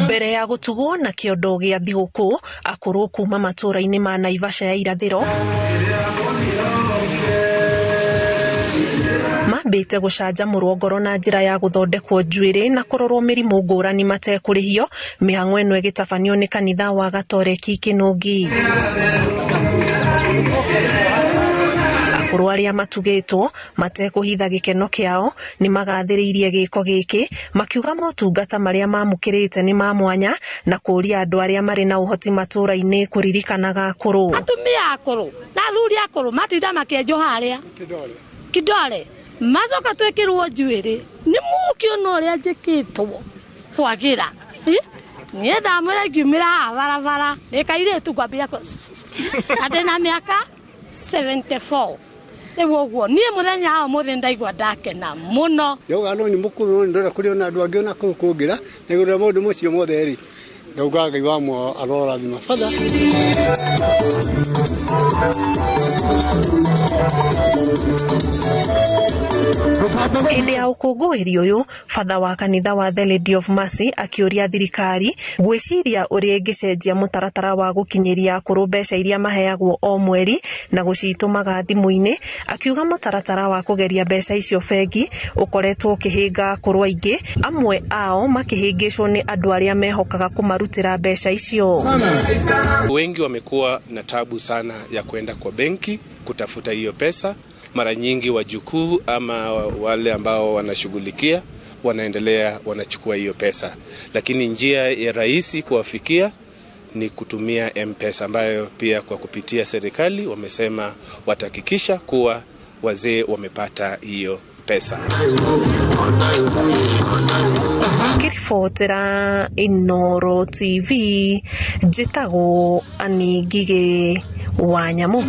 Mbere ya gũtugwo na kĩondo gĩa thigũkũ, akũrũ kuma matũũra-inĩ ma Naivasha ya irathĩro mambĩte gũcanjamũrwo ngoro na njĩra ya gũthondekwo njuĩrĩ na kũrorwo mĩrimũ ngũrani matekũrĩhio. Mĩhang'o ĩno ĩgĩtabanio nĩ kanitha wa Gatoreki Kĩnũngi. Akũrũ arĩa matugĩtwo matekũhitha gĩkeno kĩao nĩ magathĩrĩirie gĩko gĩkĩ, makiuga motungata marĩa mamũkĩrĩte nĩ ma mwanya na kũũria andũ arĩa marĩ na ũhoti matũũra-inĩ kũririkanaga akũrũ. Atumia akũrũ na athuri akũrũ matinda makĩenjwo harĩa kidole, macoka twĩkĩrwo njuĩrĩ nĩ mũkĩona ũrĩa njĩkĩtwo kwagĩra. Niĩ ndamwĩra ingiumĩra haha barabara ndĩ kairĩtu ngwambĩrĩria na ndĩ na mĩaka 74. Rĩu ũguo niĩ mũthenya wa ũmũthĩ ndaigua ndakena mũno. Ndauga no nĩ mũkũrũ no nĩ ndĩrona kũrĩ ona andũ angĩ ona kũu kũngĩra na igũrũ rĩa maũndũ macio mothe rĩ, ndauga Ngai wa muoyo arorathima batha. Hĩndĩ ya ũkũngũĩri ũyũ, batha wa kanitha wa The Lady of Mercy akĩũria thirikari gwĩciria ũrĩa ĩngĩcenjia mũtaratara wa gũkinyĩria akũrũ mbeca iria maheagwo o mweri na gũcitũmaga thimũ-inĩ, akiuga mũtaratara wa kũgeria mbeca icio bengi ũkoretwo ũkĩhĩnga akũrũ aingĩ, amwe ao makĩhĩngĩcwo nĩ andũ arĩa mehokaga kũmarutĩra mbeca icio. Wengi wamekuwa na tabu sana ya kwenda kwa benki kutafuta hiyo pesa. Mara nyingi wajukuu ama wale ambao wanashughulikia wanaendelea wanachukua hiyo pesa, lakini njia ya rahisi kuwafikia ni kutumia M-Pesa, ambayo pia kwa kupitia serikali wamesema watahakikisha kuwa wazee wamepata hiyo pesa. Ngĩribotera Inooro TV, njĩtagwo Annie Ngigĩ wa Nyamu.